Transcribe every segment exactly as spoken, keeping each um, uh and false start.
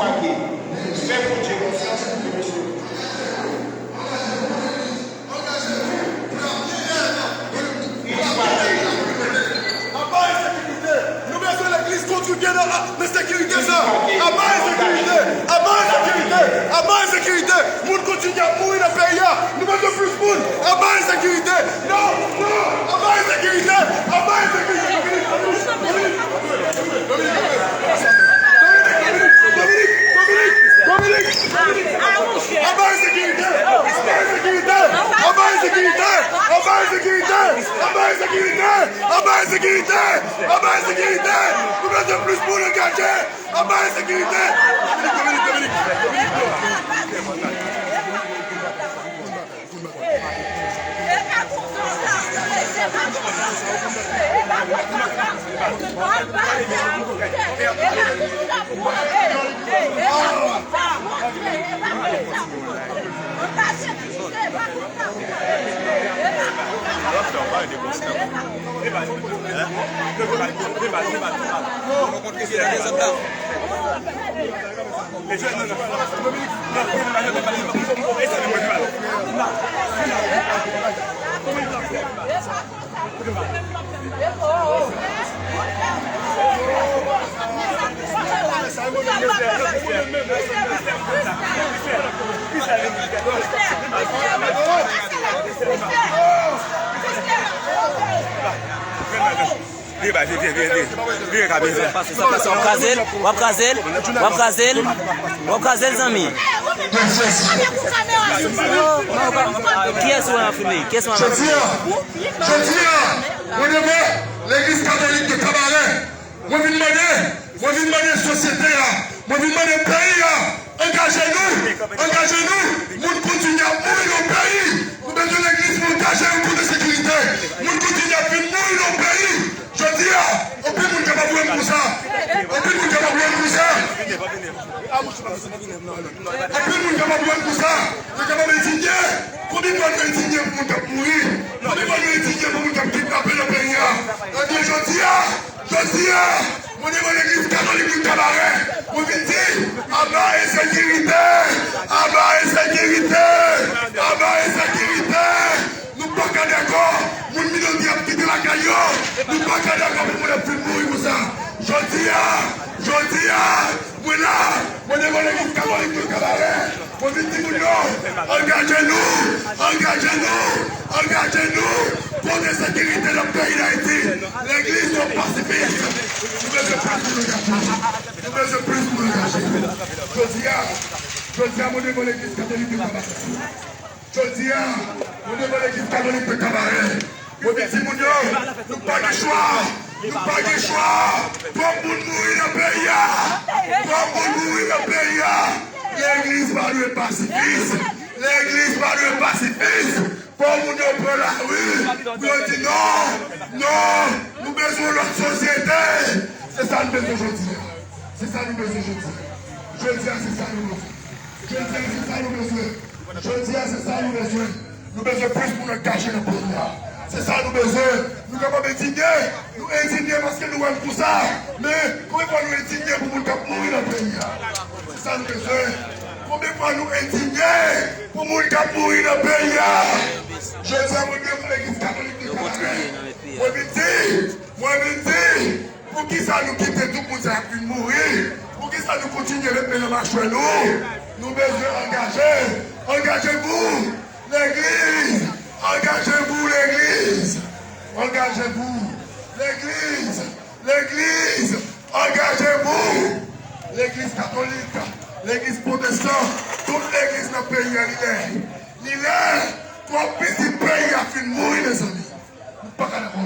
Fè Bondye konfyans, mesye. Apa ensekirite? Nou bezwen legliz kontribye nan, nan sekirite sa. Apa ensekirite? Apa ensekirite? Apa ensekirite? Moun kontinye ap mouri nan peyi a. Nou bezwen plis moun. Apa ensekirite? Non, non. Apa ensekirite? Apa ensekirite? Dominik, Dominik, Dominik, Dominik, Dominik, Dominik, Dominik, Dominik. Apa ensekirite? Apa ensekirite? Apa ensekirite? Apa ensekirite? Apa ensekirite? Apa ensekirite? Apa ensekirite? Nou bezwen plis moun angaje. Apa ensekirite? Dominik, Dominik, Dominik, Dominik. Vire, vire, vire, vire, vire. Vire, Kabil, vire. Pase sa, pase, w ap kraze l, w ap kraze l, w ap kraze l, w ap kraze l, zanmi. Kiyès ou wè an filme? Kiyès ou wè an filme? Jodi a, jodi a, mwen devan legliz katolik de Kabarè, mwen vin mande, mwen vin mande sosyete a, mwen vin mande peyi a, angaje nou, angaje nou. Moun kontinye ap mouri nan peyi. Nou bezwen legliz pou angaje yo kont ensekirite. Moun kontinye ap vin mouri nan peyi. Jodi a, anpil moun kapab wè m konsa. Anpil moun kapab wè m konsa. Anpil moun kapab wè m konsa. Yo kapab endinye. Konbyen fwa nou endinye pou moun k ap mouri? Konbyen fwa nou endinye pou moun k ap kidnape nan peyi a? Ebyen, jodi a, jodi a, mwen devan legliz katolik nan Kabarè, mwen vin di, aba ensekirite! Aba ensekirite! Aba ensekirite! Nou pa ka dakò, moun milyon ki ap kite lakay yo, nou pa ka dakò pou moun ap fin mouri konsa. Jodi a, jodi a, mwen la, mwen devan legliz katolik nan Kabarè. Mwen vin di moun yo, angaje nou, angaje nou, angaje nou kont ensekirite nan peyi Dayiti. Legliz yo pasifis. Nou bezwen plis moun angaje. Nou bezwen plis moun angaje. Jodi a, jodi a, mwen devan legliz katolik de Kabarè. Jodi a, mwen devan legliz katolik de Kabarè. Mwen vin di moun yo, nou pa gen chwa. Nou pa gen chwa. Twòp moun mouri nan peyi a. Twòp moun mouri nan peyi a. Legliz pa dwe pasifis. Legliz pa dwe pasifis. Fò moun yo pran lari pou yo di non, non, nou bezwen yon lòt sosyete. Se sa nou bezwen jodi a. Se sa nou bezwen jodi a. Jodi a, se sa nou bezwen. Jodi a, se sa nou bezwen. Jodi a, se sa nou bezwen. Nou bezwen plis moun angaje nan peyi a. Se sa nou bezwen. Nou kapab endinye. Nou endinye paske nou wè l konsa. Men, konbyen fwa nou endinye pou moun k ap mouri nan peyi a? Se sa nou bezwen. Konbyen fwa nou endinye pou moun k ap mouri nan peyi a? Jodi a, mwen devan legliz katolik de Kabarè. Mwen vin di, mwen vin di, poukisa nou kite tout moun sa ap vin mouri? Poukisa nou kontinye met men nan machwè nou? Nou bezwen angaje. Angaje nou! Legliz! Angaje nou, legliz! Angaje nou! Legliz! Legliz! Angaje nou! Legliz katolik, legliz pwotestan, tout legliz nan peyi a li lè. Li lè twòp pitit peyi a fin mouri, mezanmi. Nou pa ka dakò.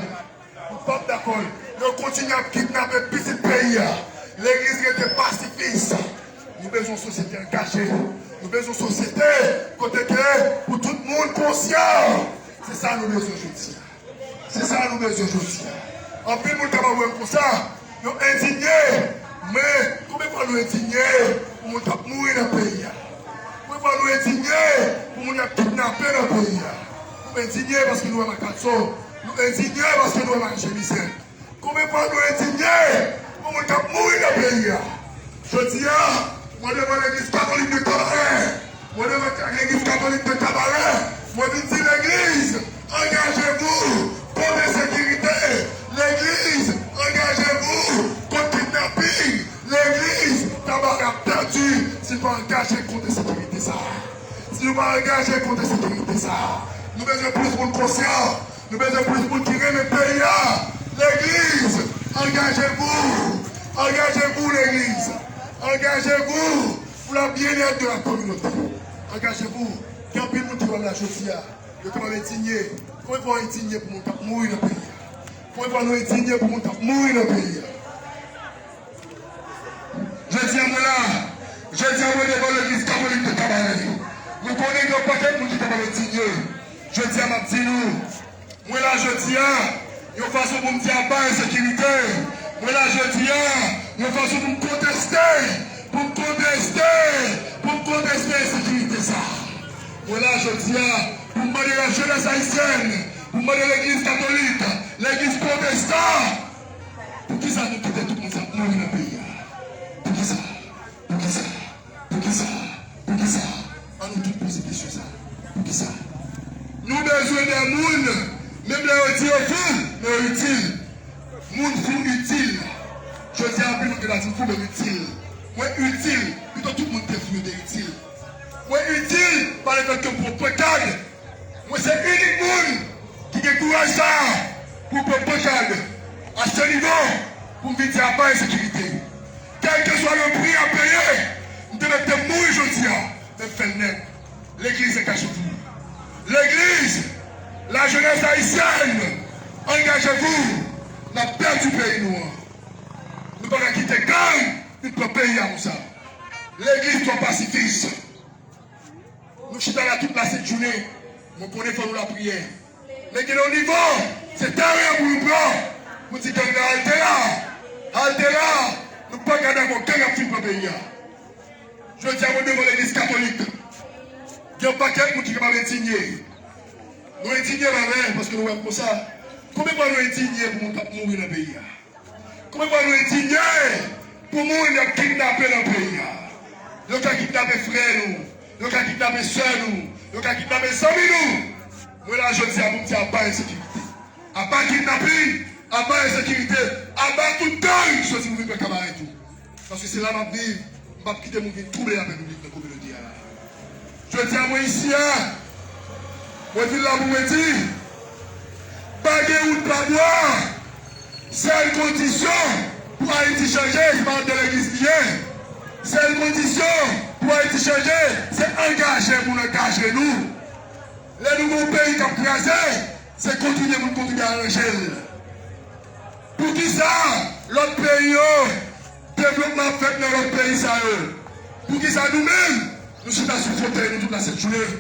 Nou p ap dakò. Yo kontinye ap kidnape pitit peyi a. Legliz rete pasifis. Nou bezwen yon sosyete angaje. Nou bezwen yon sosyete kote ke pou tout moun konsyan. Se sa nou bezwen jodi a. Se sa nou bezwen jodi a. Anpil moun kapab wè m konsa. Yo endinye. Men, konbyen fwa nou endinye pou moun k ap mouri nan peyi a? Konbyen fwa nou endinye pou moun y ap kidnape nan peyi a? Nou endinye paske nou wè makadso. Nou endinye paske nou wè mache mizè. Konbyen fwa nou endinye pou moun k ap mouri nan peyi a? Jodi a, Mwen devan legliz katolik de Kabarè. Mwen devan legliz katolik de Kabarè. Mwen vin di legliz, angaje vou kont ensekirite. Legliz, angaje vou kont kidnaping. Legliz, Kabarè ap pèdi si nou pa angaje kont ensekirite sa a. Si nou pa angaje kont ensekirite sa a, nou bezwen plis moun konsyan. Nou bezwen plis moun ki renmen peyi a. Legliz, angaje vou. Angaje vou, legliz. Angaje vou pour le bien-être de la communauté. Angaje vou. Gen anpil moun ki wè m la jodi a. Yo kapab endinye. Konbyen fwa w endinye pou moun k ap mouri nan peyi a? Konbyen fwa nou endinye pou moun k ap mouri nan peyi a? Jodi a mwen la, jodi a mwen devan legliz katolik de Kabarè. Nou konnen gen yon pakèt moun ki kapab endinye. Jodi a m ap di nou, mwen la jodi a, yon fason pou m di aba ensekirite. Mwen la jodi a, yon fason pou m konteste, pou m konteste, pou m konteste ensekirite sa. Mwen la jodi a, pou m mande lajenès ayisyèn, pou m mande legliz katolik, legliz pwotestan, poukisa nou kite tout moun sa ap mouri nan peyi a? Poukisa? Poukisa? Poukisa? Poukisa? An nou tout poze kesyon sa. Poukisa? Nou bezwen de moun, menm lè yo di yo fou, men yo itil. Moun fou itil. Jodi a, anpil moun gen dwa di m fou, men m itil. Mwen itil. Pito tout moun te fou, yo te itil. Mwen itil pa lefètke m pran pankad. Mwen se inik moun ki gen kouraj sa a pou pran pankad a se nivo pou m vin di aba ensekirite. Kèlkeswa le pri a peye, m te mèt te mouri jodi a, men m fè l nèt. Legliz, angaje vou. Legliz, lajenès ayisyèn, angaje vou. N ap pèdi peyi nou an. Nou pa ka kite gang vin pran peyi a konsa. Legliz twò pasifis. Nou chita la tout lasent jounen. Mwen konnen fò nou lapriyè. Men gen yon nivo, se teren an pou nou pran. Pou di gang la, halte la. Halte la. Nou pa ka dakò gang ap fin pran peyi a. Jodi a, mwen devan legliz katolik. Gen yon pakèt moun ki kapab endinye. Nou endinye, pa vre, paske nou wè m konsa. Konbyen fwa nou endinye pou moun k ap mouri nan peyi a? Konbyen fwa nou endinye pou moun y ap kidnape nan peyi a? Yo ka kidnape frè nou, yo ka kidnape sè nou, yo ka kidnape zanmi nou. Mwen la jodi a pou m di aba ensekirite, aba kidnaping, aba ensekirite, aba tout gang soti pou vin pran Kabarè tou. Paske se la m ap viv, m p ap kite moun vin twouble lapè piblik nan kominote a la. Jodi a, mwen isi a, mwen vin la pou mwen di, pa gen wout pa bwa. Sèl kondisyon pou Ayiti chanje, se pa anndan legliz li ye. Sèl kondisyon pou Ayiti chanje, se angaje moun angaje nou. Lè nou gen yon peyi k ap kraze, se kontinye pou n kontinye aranje l. Poukisa lòt peyi yo, devlopman ap fèt nan lòt peyi sa yo? Poukisa nou menm, nou chita sou fotèy nou tout lasent jounen,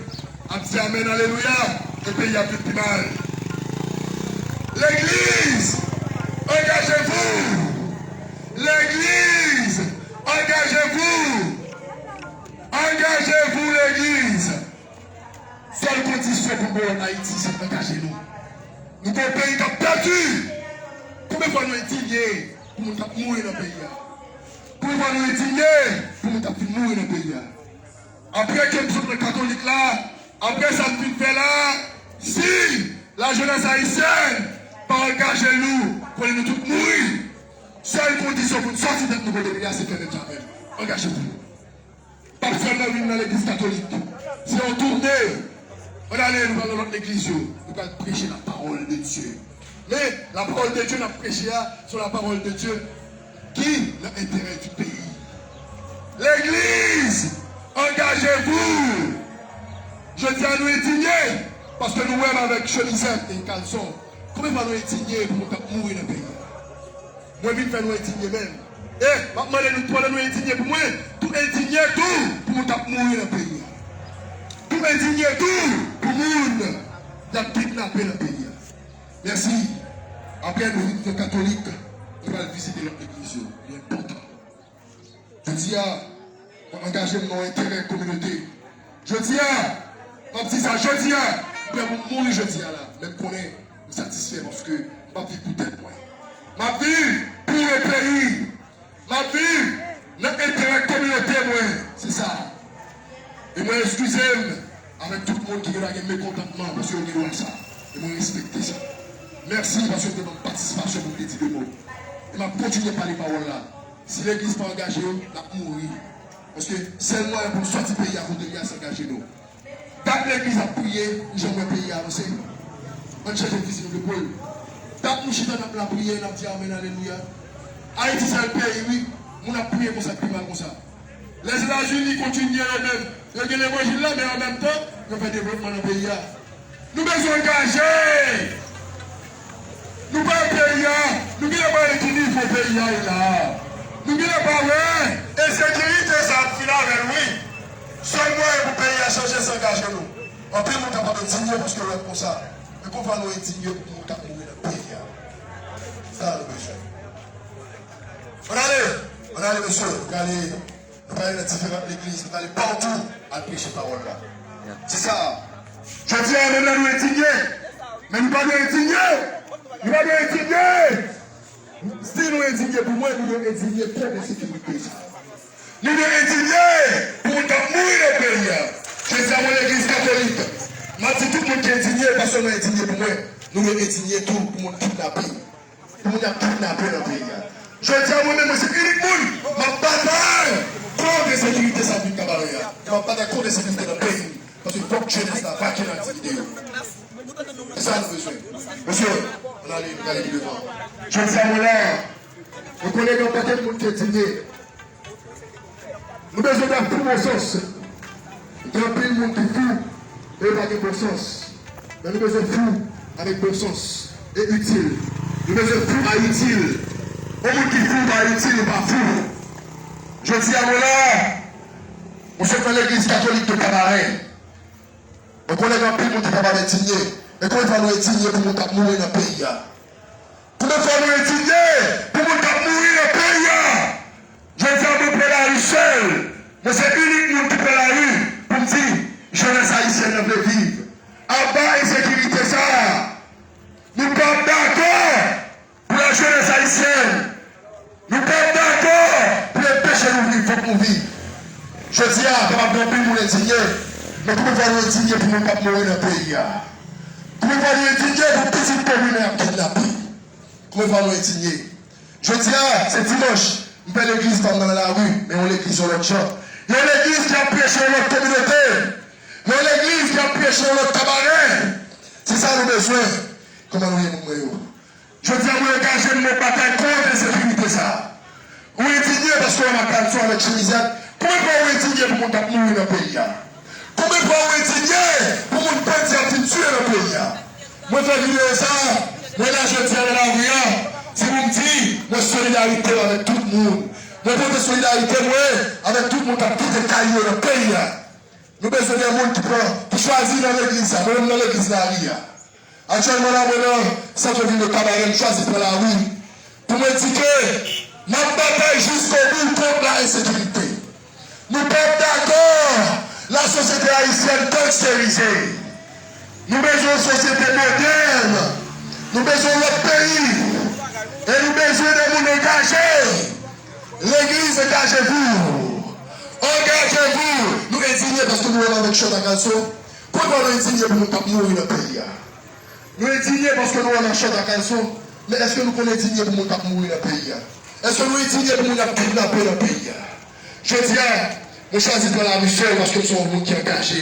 ap di amèn, alelouya, e peyi ap vin pi mal? Legliz, angaje vou! Legliz, angaje vou! Angaje vou, legliz! Sèl kondisyon pou nou an Ayiti, se angaje nou. Nou gen yon peyi k ap pèdi. Konbyen fwa nou endinye pou moun k ap mouri nan peyi a? Konbyen fwa nou endinye pou moun k ap fin mouri nan peyi a? Apre ke m sot nan katolik la, apre sa m fin fè la, si lajenès ayisyèn pa angaje nou, konnen nou tout mouri. Sèl kondisyon pou n sòti tèt nou kote li a, se fè menm jan avè m. Angaje nou. P ap sèlman vin nan legliz katolik. Se yon toune. Ann ale, nou pral nan lòt legliz yo. Nou pral preche la parole de Dieu. Men, la parole de Dieu n ap preche a, se la parole de Dieu ki nan enterè di peyi. Legliz, angaje vou! Jodi a, nou endinye, paske nou wè m avèk chemizèt e kalson. Konbyen fwa nou endinye pou moun k ap mouri nan peyi a? Mwen vin fè nou endinye menm. E, m ap mande nou, pandan nou endinye pou mwen, tou endinye tou pou moun k ap mouri nan peyi a. Tou endinye tou pou moun y ap kidnape nan peyi a. Mèsi. Apre nou vin fè katolik, nou pral vizite lòt legliz yo. Li enpòtan. Jodi a, mwen angaje m nan yon enterè kominote. Jodi a, m ap di sa, jodi a, m prè pou m mouri jodi a la. Men m konnen, m satisfè paske m p ap viv pou tèt mwen. M ap viv pou le peyi. M ap viv nan enterè kominote. Kominote mwen, se sa. E mwen eskize m avèk tout moun ki genlè gen mekontantman, paske yo gen dwa sa. E mwen respekte sa. Mèsi paske w te ban m patisipasyon pou m te di de mo. E m ap kontinye pale pawòl la. Si legliz pa angaje yo, n ap mouri. Paske sèl mwayen pou n sòti peyi a kote l ye a, se angaje nou. Dat legliz ap priye, n janm wè peyi a avanse. Ann chèche fizi nou de pwèl. Dat nou chita, n ap lapriye, n ap di amèn, alelouya. Ayiti se yon peyi, wi. Moun ap priye konsa, pi mal konsa. Lèzetazini kontinye yo menm. Yo gen levanjil la, men an menm tan, yo fè devlopman nan peyi a. Nou bezwen angaje! Nou pa peyi a, nou genlè pa wè ki nivo peyi a ye la. Nou genlè pa wè ensekirite sa ap fin avè l, wi. Sèl mwayen pou peyi a chanje, se angaje nou. Anpil moun kapab endinye paske yo wè l konsa. Men kòman nou endinye pou moun k ap mouri nan peyi a? Sa nou bezwen. Ann ale, ann ale, mesye, ann ale. Nou prale nan diferan legliz, nou prale patou al preche pawòl la. Se sa. Jodi a, menm lè nou endinye, men nou pa dwe endinye. Nou pa dwe endinye. Si nou endinye pou mwen, nou dwe endinye kont ensekirite sa. Nou dwe endinye pou moun k ap mouri nan peyi a. Jodi a, mwen legliz katolik, m ap di tout moun ki endinye, pa sèlman endinye pou mwen. Nou dwe endinye tou pou moun kidnape. Pou moun y ap kidnape nan peyi a. Jodi a, mwen menm, mwen se inik moun m ap batay kont ensekirite sa vin Kabarè a. M ap batay kont ensekirite nan peyi m. Paske fòk jenès la vake nan aktivite yo. Se sa nou bezwen. Mesye, ann ale, ann ale pi devan. Jodi a, mwen la, mwen konnen gen yon pakèt moun ki endinye. Nou bezwen de fou bon sans. Gen anpil moun ki fou, men yo pa gen bon sans. Men nou bezwen fou avèk bon sans e itil. Nou bezwen fou a itil. Yon moun ki fou pa itil, li pa fou. Jodi a, mwen la, mwen sot nan legliz katolik de Kabarè. Mwen konnen gen anpil moun ki kapab endinye. Men konbyen fwa nou endinye pou moun k ap mouri nan peyi a? Konbyen fwa nou endinye pou moun k ap mouri nan peyi a? Jodi a, mwen pran lari sèl. Mwen se inik moun ki pran lari pou m di jenès ayisyèn nan vle viv. Aba ensekirite sa a. Nou p ap dakò pou lajenès ayisyèn. Nou p ap dakò pou yo peche nou viv, fòk nou viv. Jodi a, kapab gen anpil moun endinye, men konbyen fwa nou endinye pou moun k ap mouri nan peyi a? Konbyen fwa nou endinye pou pitit komin nan y ap kidnape? Konbyen fwa nou endinye? Jodi a, se dimanch, m fè legliz pa m nan lari, men yon legliz yon lòt jan. Yon legliz ki ap preche yon lòt kominote. Yon legliz ki ap preche yon lòt Kabarè. Se sa nou bezwen. Kòman nou ye, moun mwen yo? Jodi a, mwen angaje m nan batay kont ensekirite sa a. Ou endinye paske w wè Makanson avèk Chimizèt. Konbyen fwa ou endinye pou moun k ap mouri nan peyi a? Konbyen fwa ou endinye pou moun bandi ap fin tiye nan peyi a? Mwen fè videyo sa a, mwen la jodi a nan lari a, se pou m di, mwen solidarite m avèk tout moun. Mwen pote solidarite mwen avèk tout moun k ap kite kay yo nan peyi a. Nou bezwen de moun ki pran, ki chwazi nan legliz sa. Mwen menm nan legliz lari a. Aktyèlman la, mwen nan sant vil de Kabarè, m chwazi pran lari pou mwen di ke n ap batay jiskobou kont la ensekirite. Nou p ap dakò lasosyete ayisyèn gangsterize. Nou bezwen yon sosyete modèn. Nou bezwen yon lòt peyi. E nou bezwen de moun angaje. Legliz, engagez-vous! Engagez-vous! Nou endinye paske nou wè l avèk Chanda Kalson. Konbyen fwa nou endinye pou moun k ap mouri nan peyi a? Nou endinye paske nou wè l ak Chanda Kalson. Men èske nou konn endinye pou moun k ap mouri nan peyi a? Èske nou endinye pou moun y ap kidnape nan peyi a? Jodi a, mwen chwazi pran lari sèl paske m se yon moun ki angaje.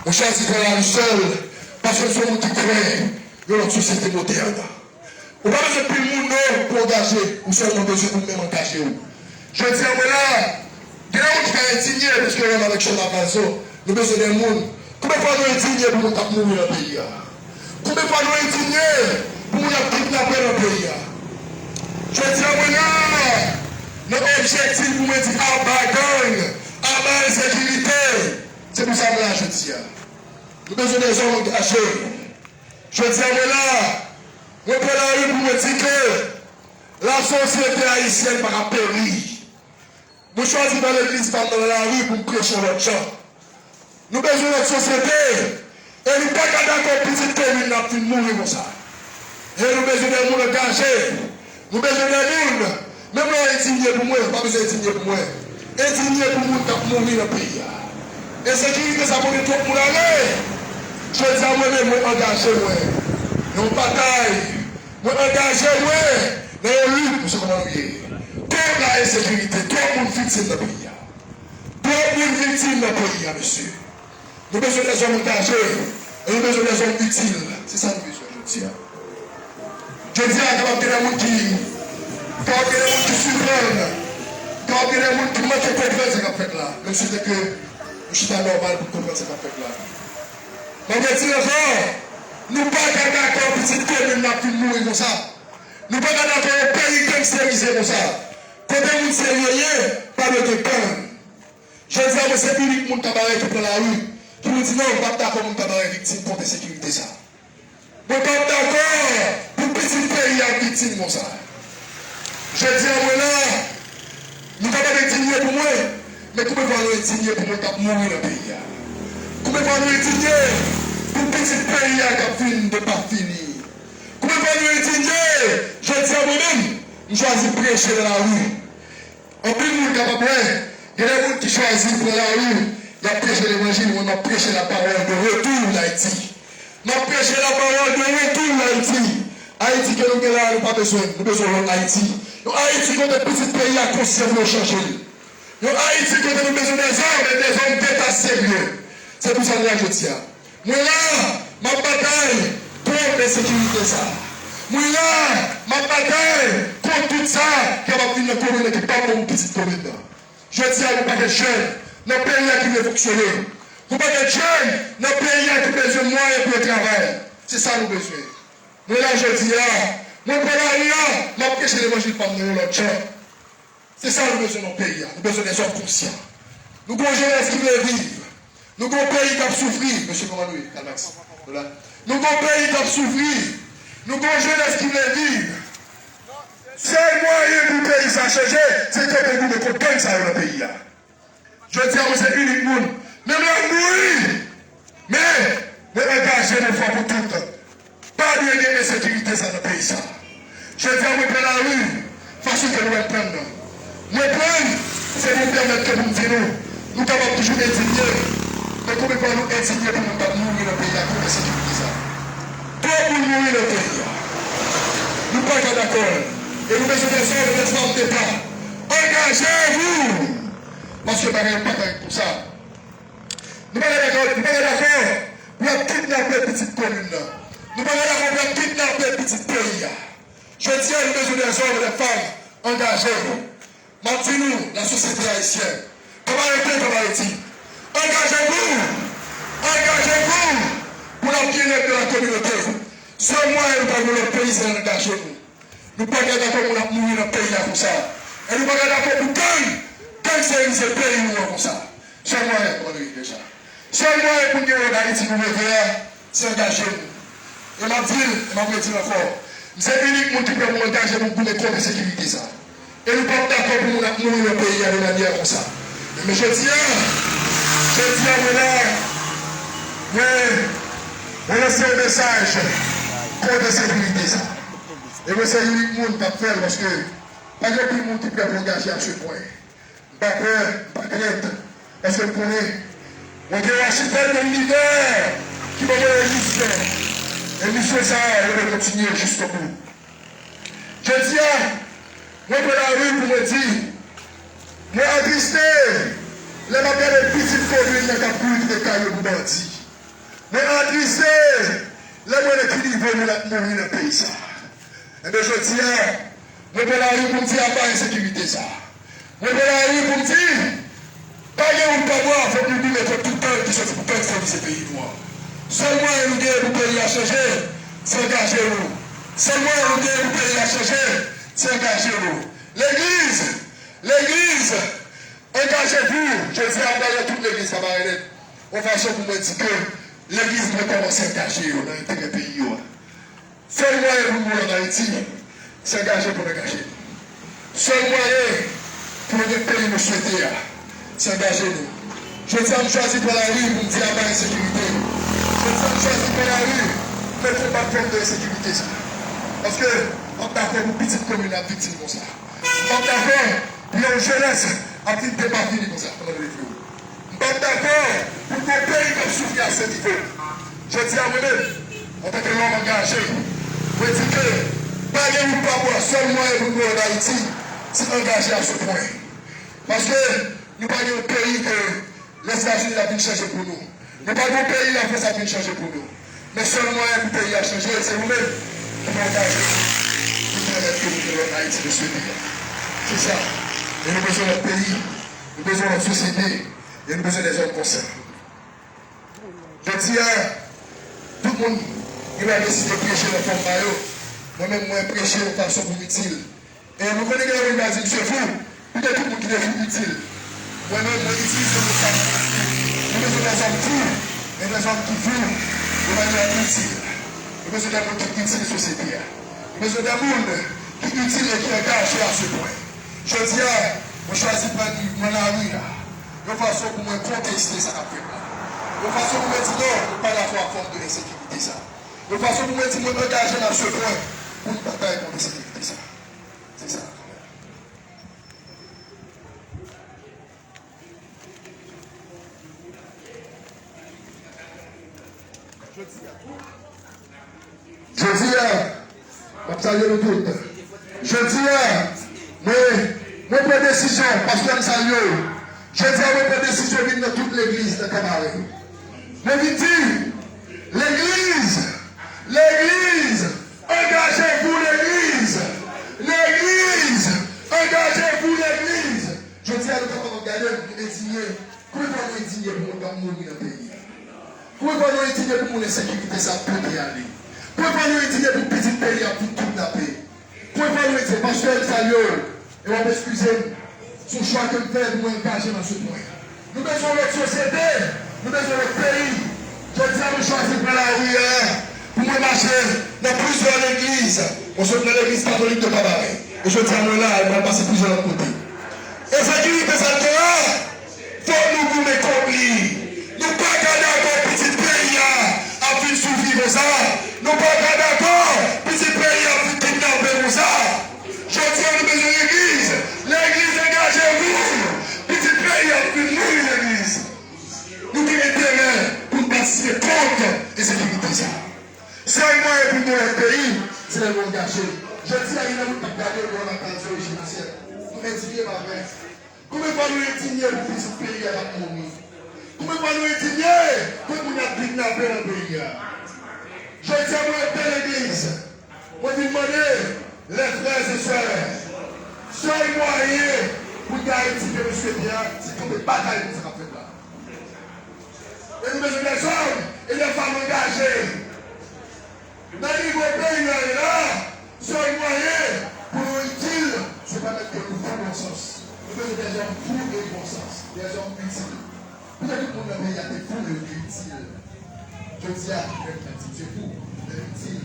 Mwen chwazi pran lari sèl paske m se yon moun ki kwè yon lòt sosyete modèn. Ou pa bezwen pil moun non pou angaje, ou sèlman bezwen ou menm angaje w. Jodi a mwen la, gen yon moun ki ka endinye paske yo renmen avèk Chanda Kalson. Nou bezwen de moun. Konbyen fwa nou endinye pou moun k ap mouri nan peyi a? Konbyen fwa nou endinye pou moun y ap kidnape nan peyi a? Jodi a mwen la, nan objektif pou mwen di aba gang, aba ensekirite. Se pou sa mwen la jodi a. Nou bezwen de zòm angaje. Jodi a mwen la, mwen pran lari pou mwen di ke lasosyete ayisyèn pa ka peri. Mwen chwazi pran legliz pa m nan lari pou m preche yon lòt jan. Nou bezwen lòt sosyete. E nou pa ka dakò pitit komin nan ap fin mouri konsa. E nou bezwen de moun angaje. Nou bezwen de moun. Menm lè w endinye pou mwen, ou pa bezwen endinye pou mwen. Endinye pou moun k ap mouri nan peyi a. Ensekirite sa pote twòp moun ale. Jodi a, mwen menm, mwen angaje mwen nan yon batay. Mwen angaje mwen nan yon lit, mesye, kòman nou ye? Twòp la ensekirite, twòp moun viktim nan peyi a. Twòp moun viktim nan peyi a, mesye. Nou bezwen dèzòm angaje, e nou bezwen dèzòm itil. Se sa nou bezwen jodi a. Jodi a, kapab gen de moun ki, kapab gen de moun ki siprann, kapab gen de moun ki manke konprann sa k ap fèt la. Men m swete ke nou chita nòmal pou n konprann sa k ap fèt la. Mwen di ankò, nou pa ka dakò pitit komin n ap vin mouri konsa. Nou pa ka dakò yon peyi gangsterize konsa. Kote moun serye ye, pa dwe gen gang. Jodi a, mwen se inik moun Kabarè ki pran lari, ki vin di non, m p ap dakò moun Kabarè viktim kont ensekirite sa. Mwen p ap dakò pou pitit peyi a viktim konsa. Jodi a, mwen la, nou kapab endinye pou mwen, men konbyen fwa nou endinye pou moun k ap mouri nan peyi a? Konbyen fwa nou endinye pou pitit peyi a k ap vin de pa fini? Konbyen fwa nou endinye? Jodi a, mwen menm, m chwazi preche nan lari. Anpil moun kapab wè, gen de moun ki chwazi pran lari, y ap preche levanjil, mwen m ap preche la parole de retour d'Haïti. M ap preche la parole de retour d'Haïti. Ayiti ke nou gen la a, nou pa bezwen l, nou bezwen yon lòt Ayiti. Yon Ayiti kote pitit peyi a konsyan pou yo chanje l. Yon Ayiti kote nou bezwen dèzòm, e dèzòm deta serye. Se pou sa nou la jodi a. Mwen la, m ap batay kont ensekirite sa. Mwen la, m ap batay kont tout sa ki ap vin nan komin nan ki p ap bon pou pitit komin nan. Jodi a, gon pakèt jèn nan peyi a ki vle fonksyone. Gon pakèt jèn nan peyi a ki bezwen mwayen pou yo travay. Se sa nou bezwen. Mwen la jodi a, mwen pran lari a, m ap preche levanjil pa m nan yon lòt jan. Se sa nou bezwen nan peyi a. Nou bezwen dèzòm konsyan. Nou gon jenès ki vle viv. Nou gon peyi k ap soufri. Mesye, kòman nou ye? Kalmax. Nou la. Nou gon peyi k ap soufri. Nou gon jenès ki vle viv. Sèl mwayen pou peyi sa chanje, se kenbe goumen kont gang sa yo nan peyi a. Jodi a, mwen se inik moun. Menm lè m mouri, men mwen angaje mwen fò pou tout. Pa dwe gen ensekirite sa nan peyi sa. Jodi a, mwen pran lari fason ke nou wè m pran l nan. Mwen pran l, se pou m pèmèt ke pou m di nou, nou kapab toujou endinye, men konbyen fwa nou endinye pou moun k ap mouri nan peyi a kont ensekirite sa? Twòp moun mouri nan peyi a. Nou pa ka dakò. E nou bezwen dèzòm, dèzòm deta. Angaje nou! Paske bagay yo pa ka ret konsa. Nou pa ka dakò, nou pa ka dakò pou y ap kidnape pitit komin nan. Nou pa ka dakò pou y ap kidnape pitit peyi a. Jodi a, nou bezwen dèzòm, dèfanm angaje. M ap di nou, lasosyete ayisyèn, Kabarè, Kabarè, angaje nou! Angaje nou! Pou n ap gen règ de la kominote. Sèl mwayen nou pa gen lòt peyi, se angaje nou. Nou pa ka dakò moun ap mouri nan peyi a konsa. E nou pa ka dakò pou gang gangsterize peyi nou an konsa. Sèl mwayen, kòman nou ye deja? Sèl mwayen pou n gen lòt Ayiti nou reve a, se angaje nou. E m ap di l, e m ap redi l ankò. M se inik moun ki prè pou m angaje pou m goumen kont ensekirite sa. E nou p ap dakò pou moun ap mouri nan peyi a de manyè konsa. Men jodi a, jodi a, mwen la, mwen, mwen lanse yon mesaj kont ensekirite sa. E mwen se inik moun k ap fè l, paske pa gen anpil moun ki prè pou angaje avèk mwen. M pa pè, m pa krent, paske m konnen mwen gen yon achitèk de linivè ki ban mwen yon misyon. E misyon sa a, mwen dwe kontinye jis obou. Jodi a, mwen pran lari pou mwen di, mwen atriste lè m ap gade pitit komin nan k ap boule kay yo pou bandi. Mwen atriste lè m wè nan ki nivo moun ap mouri nan peyi sa. Enben, jodi a, mwen pran lari pou m di aba ensekirite sa. Mwen pran lari pou m di, pa gen wout pa bwa, fòk nou goumen kont tout gang ki sòti pou gang sèvi se peyi nou an. Sèl mwayen nou genyen pou peyi a chanje, se angaje nou. Sèl mwayen nou genyen pou peyi a chanje, se angaje nou. Legliz, legliz, angaje nou. Jodi a, m pral nan tout legliz Kabarè Nèg, yon fason pou mwen di ke legliz dwe kòmanse angaje yo nan enterè peyi yo a. Sèl mwayen pou nou an Ayiti, se angaje pou n angaje nou. Sèl mwayen pou nou gen peyi nou swete a, se angaje nou. Jodi a, m chwazi pran lari pou m di aba ensekirite. Jodi a, m chwazi pran lari pou m konbat fòm de ensekirite sa. Paske m p ap dakò pou pitit komin ap viktim konsa. M p ap dakò pou yon jenès ap fin depafini konsa, kòman nou di w. M p ap dakò pou n gen yon peyi k ap soufri a se nivo. Jodi a, mwen menm, antanke lòm angaje, mwen di ke pa gen wout pa bwa, sèl mwayen pou nou ann Ayiti, se angaje a se pwen. Paske nou pa gen yon peyi ke Lèzetazini ap vin chanje pou nou. Nou pa gen yon peyi Lafrans ap vin chanje pou nou. Men sèl mwayen pou peyi a chanje, se nou menm ki pou angaje nou, pou pèmèt ke nou gen lòt Ayiti nou swete a. Se sa. E nou bezwen lòt peyi, nou bezwen lòt sosyete, e nou bezwen dè zòm konsa. Jodi a, tout moun gen dwa deside preche nan fòm pa yo. Mwen menm, mwen preche yon fason pou m itil. E nou konnen gen lè moun ka di, "Misye fou." Pito tout moun ki te fou itil. Mwen menm, mwen itilize mo sa pou itil. Nou bezwen dè zòm fou, e dè zòm ki fou de manyè itil. Nou bezwen dè moun ki itil sosyete a. Nou bezwen dè moun ki itil e ki angaje a se pwen. Jodi a, mwen chwazi pran liv mwen lari a, yon fason pou mwen konteste sa k ap fèt la. Yon fason pou mwen di non, mwen pa dakò ak fòm de ensekirite sa. Yon fason pou mwen di mwen angaje m a se pwen pou n batay kont ensekirite sa. Se sa. Jodi a, m ap salye nou tout. Jodi a, mwen, mwen pran desizyon, pastè, m salye w. Jodi a, mwen pran desizyon vin nan tout legliz nan Kanmaren. Mwen vin di, legliz, legliz, angajevou, legliz, legliz, angajevou, legliz. Jodi a, nou kapab ap gade, nou endinye. Konbyen fwa nou endinye pou moun k ap mouri nan peyi a? Konbyen fwa nou endinye pou moun ensekirite sa ap pote ale? Konbyen fwa nou endinye pou pitit peyi a ap vin kidnape? Konbyen fwa nou endinye? Pastè, m salye w, e w ap eskize m, se yon chwa ke m fè pou mwen angaje m a se pwen. Nou bezwen yon lòt sosyete, nou bezwen yon lòt peyi. Jodi a, mwen chwazi pran lari a pou mwen mache nan plizyè legliz. Mwen sot nan legliz katolik de Kanmaren. E jodi a, mwen la, e mwen pase plizyè lòt kote. Ensekirite sa n gen an, fòk nou goumen kont li. Nou pa ka dakò pitit peyi a ap vin soufri konsa. Nou pa ka dakò pitit peyi a ap vin kidnape konsa. Jodi a, nou bezwen legliz. Legliz, angajevou. Pitit peyi a ap vin mouri legliz. Nou gen enterè pou n patisipe kont ensekirite sa. Sèl mwayen pou n gen yon peyi, se lè nou angaje. Jodi a, gen nan moun k ap gade nou an lakay yo, Jimsyen. Nou endinye pa vre. Konbyen fwa nou endinye pou pitit peyi a k ap mouri? Konbyen fwa nou endinye pou moun y ap kidnape nan peyi a? Jodi a, mwen ap fè legliz. Mwen vin mande, les frères et sœurs, sèl mwayen pou n gen Ayiti ke nou swete a, se kanpe batay kont sa k ap fèt la. E nou bezwen dè zòm e dè fanm angaje. Nan nivo peyi a ye la, sèl mwayen pou nou itil, se pa mèt ke nou fou bon sans. Nou bezwen dè zòm fou e bon sans, dè zòm itil. Poutèt tout moun nan peyi a te fou, men yo te itil. Jodi a, menm nan ti se fou, men yo itil.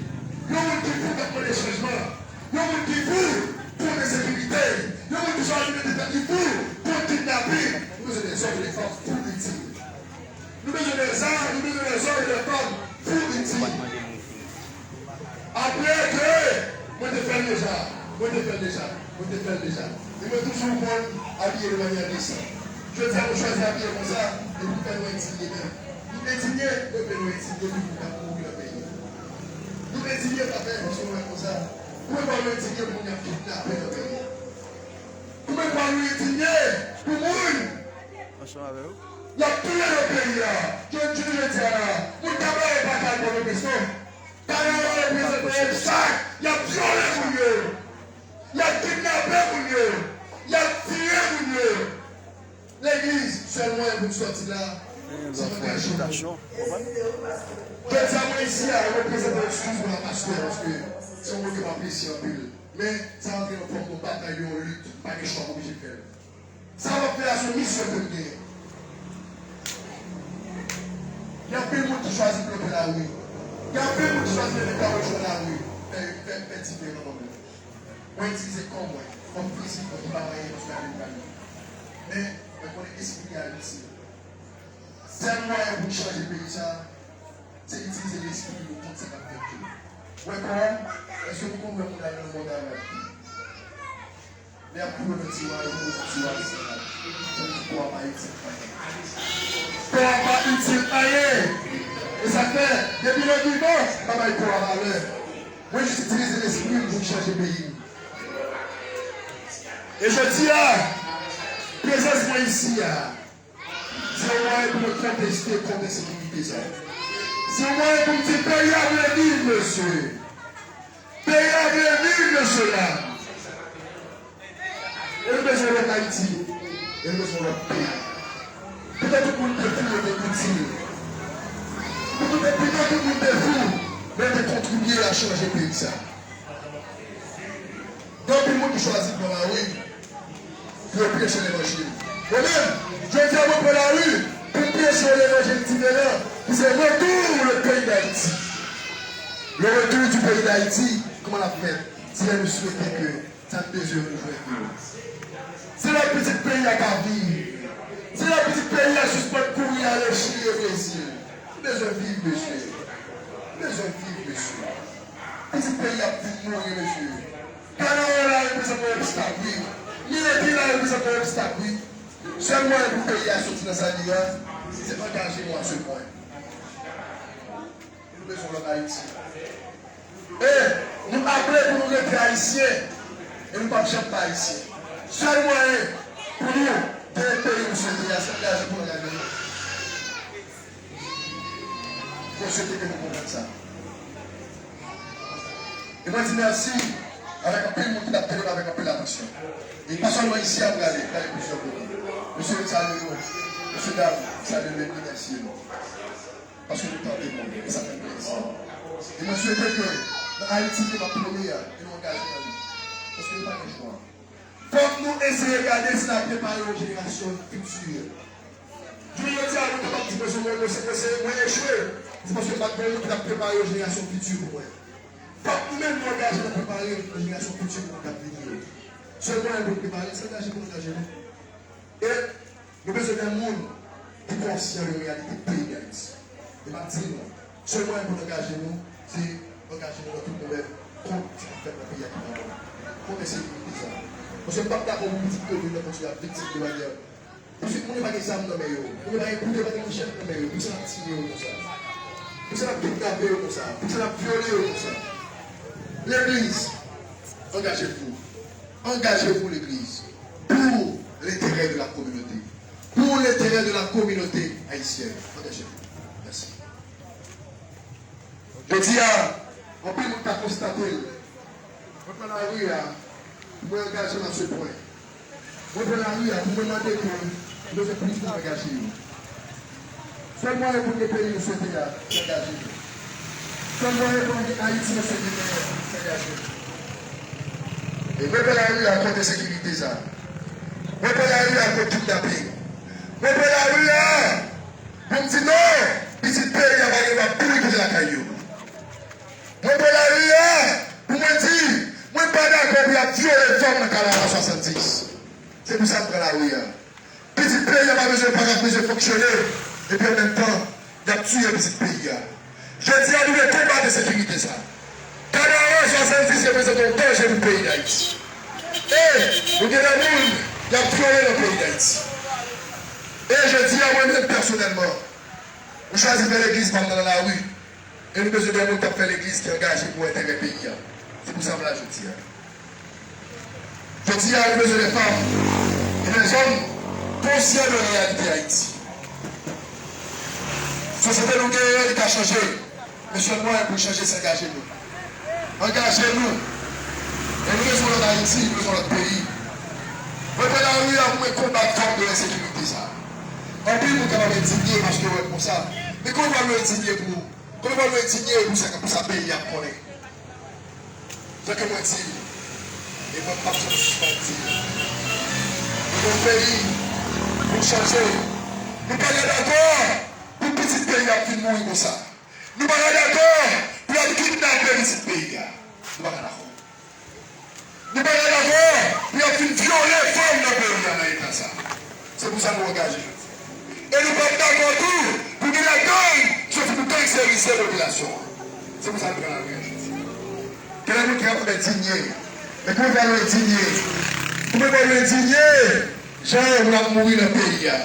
Yon moun ki fou k ap mande chanjman. Yon moun ki fou kont ensekirite. Yon moun ki chwazi mete tèt li fou kont kidnapin. Nou bezwen dè zòm e dè fanm fou itil. Nou bezwen dè zòm, nou bezwen dè zòm e dè fanm fou itil. Apre ke mwen te fè l deja, mwen te fè l deja, mwen te fè l deja. E mwen toujou konn abiye de manyè desan. Jodi a, mwen chwazi abiye konsa, e pou fè nou endinye menm. Nou endinye, nou vle nou endinye pou moun k ap mouri nan peyi a. Nou endinye pa fè, paske nou wè konsa. Konbyen fwa nou endinye pou moun y ap kidnape nan peyi a? Konbyen fwa nou endinye pou moun y ap touye nan peyi a? Jodi, jodi a la, moun Kanmaren pa ka al Pòtoprens non. Kanmaren reprezante yon echèk. Y ap vyole moun yo. Y ap kidnape moun yo. Y ap tiye moun yo. Legliz, sèl mwayen pou n sòti la, se angaje nou. Jodi a, mwen isi a, reprezante, eskize mwen, pastè, paske se yon moun ke m apresye anpil. Men, sa rantre nan fòm yon batay, yon lit, pa gen chwa, m oblije fè l. Sa m ap fè a, se yon misyon ke m genyen. Gen anpil moun ki chwazi bloke lari. Gen anpil moun ki chwazi mete kawotchou nan lari. Fè, fè, fè dife nan mwen menm. Mwen itilize kò mwen kòm fizik mwen ki pa manyen paske lavi m pral lwen. Men, mwen konnen espri a itil. Sèl mwayen pou n chanje peyi sa a, se itilize lespri nou kont sa k ap fèt yo. Wè kò w, èske nou konn wè moun al nan mòn avè l? Lè y ap foure nan tiwa, yo foure nan tiwa, se sa. Kò a pa itil anyen. Kò a pa itil anyen. E sa k fè, depi lè m vivan, m pa bay kò a valè. Mwen jis itilize lespri m pou m chanje peyi m. E jodi a, prezans mwen isi a, se yon mwayen pou mwen konteste kont ensekirite sa. Se yon mwayen pou m di peyi a vle viv, mesye. Peyi a vle viv, mesye dam. E nou bezwen lòt Ayiti. E nou bezwen lòt peyi. Pito tout moun te fou, yo te itil. Pito, pito tout moun te fou, men te kontribye a chanje peyi sa. Gen anpil moun ki chwazi pran lari pou yo preche levanjil. Mwen menm, jodi a mwen pran lari pou m preche yon levanjil diferan, ki se retour le pays d'Haïti. Le retour du pays d'Haïti, kòman l ap fèt? Se lè nou swete ke sa n bezwen nou jwenn yo. Se lè pitit peyi a ka viv. Se lè pitit peyi a sispann kouri ale Chili e Brezil. Nou bezwen viv, mesye. Nou bezwen viv, mesye. Pitit peyi a ap vin mouri, mesye. Kanara la reprezante yon obstak, wi. Mileti la reprezante yon obstak, wi. Sèl mwayen pou peyi a soti nan sa li ye a, se angaje nou a se pwen. E nou bezwen lòt Ayiti. E nou aple pou nou rete Ayisyen. E nou p ap janm pa Ayisyen. Sèl mwayen pou nou gen yon peyi nou swete a, se angaje pou angaje nou. Mwen swete ke nou konprann sa. E mwen di mèsi avèk anpil moun ki t ap tande m avèk anpil atansyon. E pa sèlman isi a, m gade, m gade plizyè kote. Mesye, m salye nou. Mesye dam, m salye nou, m remèsye nou. Paske nou tande mwen, e sa fè m plezi. E mwen swete ke nan Ayiti ke m ap prone a, ke nou angaje nan li. Paske nou pa gen chwa. Fòk nou eseye gade si n ap prepare yon jenerasyon fiti. Jounen jodi a, nou kapab di mwen se mwen, mwen se, mwen se, mwen echwe. Se paske m pa t gen moun ki t ap prepare yon jenerasyon fiti pou mwen. Fòk nou menm nou angaje nan prepare yon jenerasyon fiti pou nou k ap vini yo. Sèl mwayen pou nou prepare, se angaje pou nou angaje nou. E nou bezwen de moun ki konsyan de reyalite peyi Dayiti. E m ap di nou, sèl mwayen pou n angaje nou, se angaje nou nan tout domèn kont sa k ap fèt nan peyi a ki pa bon. Kont ensekirite sa. Paske m p ap dakò pou pitit peyi mwen kontinye ap viktim de manyè. Pitit moun yo pa gen zam nan men yo. Moun yo pa gen kout, yo pa gen manchèt nan men yo. Poukisa n ap tiye yo konsa? Poukisa n ap kidnape yo konsa? Poukisa n ap vyole yo konsa? Legliz, angaje nou. Angaje nou, legliz. Pour l'intérêt de la communauté. Pour l'intérêt de la communauté haïtienne. Angaje nou. Mèsi. Jodi a, anpil moun ka konstate l. Mwen pran lari a, mwen angaje m a se pwen. Mwen pran lari a pou mwen mande ke nou fè plis pou angaje yo. Sèl mwayen pou n gen peyi nou swete a, se angaje nou. Sèl mwayen pou n gen Ayiti nou swete genyen an, se angaje nou. E mwen pran lari a kont ensekirite sa. Mwen pran lari a kont kidnaping. Mwen pran lari a pou m di non, pitit peyi a pa gen dwa pouri kote lakay yo. Mwen pran lari a pou mwen di, mwen pa dakò pou y ap vyole fanm nan Kanara swasanndis. Se pou sa m pran lari a. Pitit peyi a pa bezwen, pa ka bezwen fonksyone, epi an menm tan, y ap tiye pitit peyi a. Jodi a, nou dwe konbat ensekirite sa. Kanara swasanndis reprezante yon danje pou peyi Dayiti. E nou gen de moun y ap vyole nan peyi Dayiti. E jodi a, mwen menm pèsonèlman, m chwazi fè legliz pa m nan lari. E nou bezwen de moun k ap fè legliz ki angaje pou enterè peyi a. Se pou sa m la jodi a. Jodi a, nou bezwen de fanm e de zòm konsyan de reyalite Ayiti. Sosyete nou genyen an, li ka chanje. Men sèl mwayen pou l chanje, se angaje nou. Angaje nou. E nou bezwen lòt Ayiti, nou bezwen lòt peyi. Mwen pran lari a pou mwen konbat fòm de ensekirite sa. Anpil moun kapab endinye paske yo wè m konsa. Men konbyen fwa nou endinye pou, konbyen fwa nou endinye pou sa, pou sa peyi a ap konnen? Jan ke mwen di l, e mwen p ap janm sispann di l. Nou gen yon peyi pou chanje. Nou pa ka dakò pou pitit peyi a ap vin mouri konsa. Nou pa ka dakò pou y ap kidnape pitit peyi a. Nou pa ka dakò. Nou pa ka dakò pou y ap vin vyole fanm nan peyi a nan eta sa. Se pou sa nou angaje jodi a. E nou p ap dakò tou pou gen ladann soti pou gangisterize popilasyon an. Se pou sa nou pran lari a jodi a. Gen de moun ki kapab endinye. Men konbyen fwa nou endinye? Konbyen fwa nou endinye? Jan moun ap mouri nan peyi a.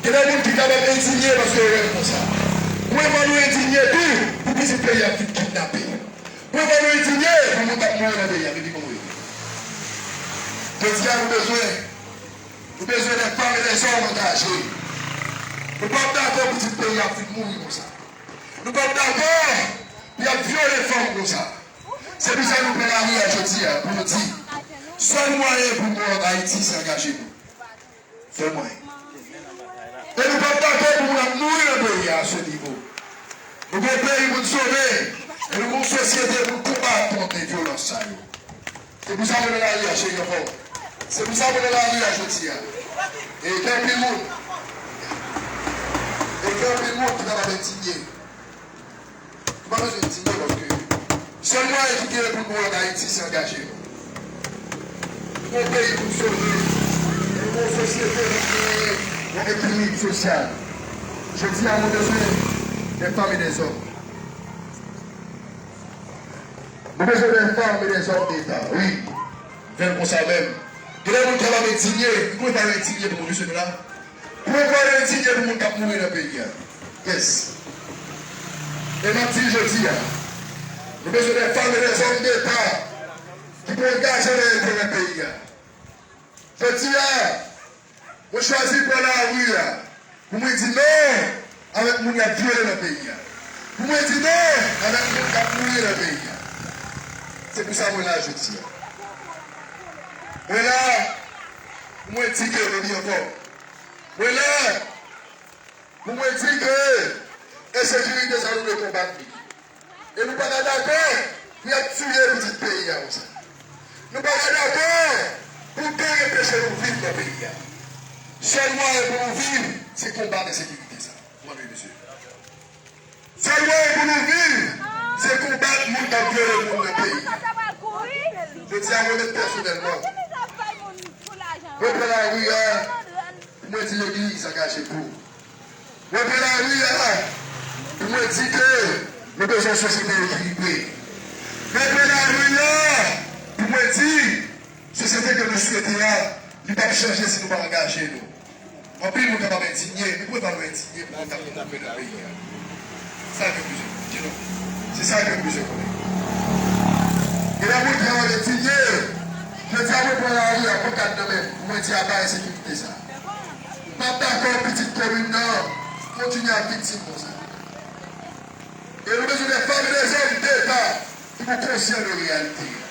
Gen de moun ki kapab endinye paske yo wè l konsa. Mwen, fò nou endinye tou pou pitit peyi a ap fin kidnape. Mwen, fò nou endinye pou moun k ap mouri nan peyi a, epi kòman yo ye. Jodi a, nou bezwen, nou bezwen de fanm e de zòm angaje. Nou p ap dakò pitit peyi a ap fin mouri konsa. Nou p ap dakò pou y ap vyole fanm konsa. Se pou sa nou pran lari a jodi a, pou nou di, sèl mwayen pou nou ann Ayiti, se angaje nou. Sèl mwayen. E nou p ap dakò pou moun ap mouri nan peyi a, a se nivo. Nou gen yon peyi pou n sove, e nou gen yon sosyete pou n konbat kont de vyolans sa yo. Se pou sa mwen nan lari a, cheri anfòm. Se pou sa mwen nan lari a jodi a. E gen anpil moun. E gen anpil moun ki kapab endinye. Nou pa bezwen endinye paske sèl mwayen ki genyen pou nou ann Ayiti, se angaje nou. Nou gen yon peyi pou n sove. Nou gen yon sosyete pou n genyen yon ekilib sosyal. Jodi a, nou bezwen de fanm e de zòm. Nou bezwen de fanm e de zòm deta, wi. Fè l konsa menm. Gen de moun ki ap endinye, nou pa endinye pou nou, mesye, nou la. Pou nou pa endinye pou moun k ap mouri nan peyi a. Yes. E m ap di l jodi a, nou bezwen de fanm e de zòm deta ki pou angaje nan enterè peyi a. Jodi a, mwen chwazi pran lari a pou mwen di non avèk moun y ap vyole nan peyi a. Pou mwen di non avèk moun k ap mouri nan peyi a. Se pou sa mwen la jodi a. Mwen la pou mwen di ke, mwen di ankò, mwen la pou mwen di ke ensekirite sa nou dwe konbat li. E nou pa ka dakò pou y ap tiye pitit peyi a konsa. Nou pa ka dakò pou gang anpeche nou viv nan peyi a. Sèl mwayen pou nou viv, se konbat ensekirite sa. Mande mesye. Sèl mwayen pou nou viv, se konbat moun k ap vyole moun nan peyi a. Jodi a, mwen menm pèsonèlman, mwen pran lari a pou mwen di legliz angaje pou. Mwen pran lari a pou mwen di ke nou bezwen yon sosyete ekilibre. Mwen pran lari a pou mwen di sosyete ke nou swete a, li p ap chanje si nou pa angaje nou. Anpil moun kapab endinye, men poukisa nou endinye pou moun k ap mouri nan peyi a? Sa ke nou bezwen konnen, non. Se sa ke nou bezwen konnen. Gen de moun ki ap endinye, jodi a mwen pran lari a, pankad nan men m, mwen di aba ensekirite sa. M p ap dakò pitit komin nan kontinye ap viktim konsa. E nou bezwen de fanm e de zòm deta ki pou konsyan de reyalite a.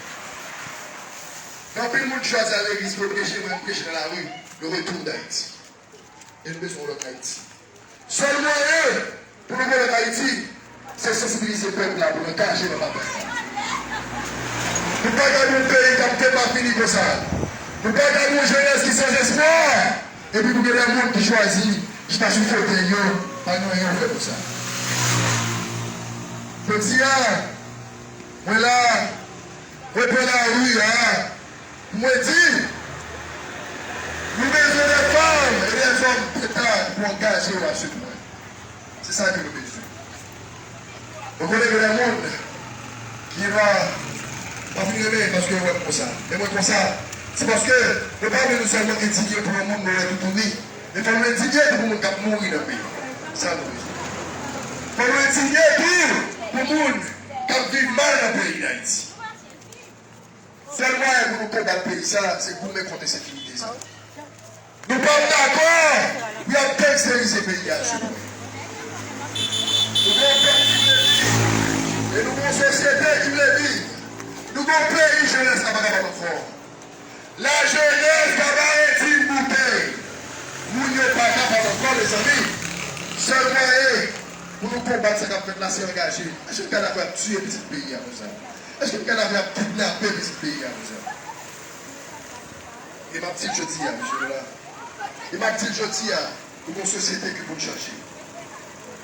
Gen anpil moun ki chwazi al legliz pou yo preche, mwen m preche nan lari, le retour d'Haïti. E nou bezwen yon lòt Ayiti. Sèl mwayen pou nou gen lòt Ayiti, se sansibilize pèp la pou l angaje nan batay la. Nou pa ka gen yon peyi k ap kenbe fini konsa. Nou pa ka gen yon jenès ki san espwa. Epi pou gen de moun ki chwazi chita sou fotèy yo, pa gen anyen yo fè pou sa. Jodi a, mwen la, mwen pran lari a, mwen di, nou bezwen de fanm e de zòm deta pou angaje yo a se pwen. Se sa ke nou bezwen. Ou konnen gen de moun ki va, pa fin renmen paske yo wè m konsa. Men mwen konsa, se paske nou pa vle nou sèlman endinye pou yon moun nou wè toutouni. Men fò nou endinye tou pou moun k ap mouri nan peyi a. Sa nou bezwen. Fò nou endinye tou pou moun k ap viv mal nan peyi Dayiti. Sèl mwayen pou nou konbat peyi sa, se goumen kont ensekirite sa. Nou p ap dakò pou y ap gangsterize peyi a, silvouplè. Nou gen yon pèp ki vle viv, e nou gen yon sosyete ki vle viv. Nou gen yon peyi jenès la pa kapab ankò. Lajenès pa ka retire boutèy. Moun yo pa kapab ankò, mezanmi. Sèl mwayen pou nou konbat sa k ap fèt la, se angaje. Èske n ka dakò ap tiye pitit peyi a konsa? Èske n ka dakò ap kidnape pitit peyi a konsa? E m ap di l jodi a, mesye Lola. E m ap di l jodi a, nou gen yon sosyete ki pou n chanje.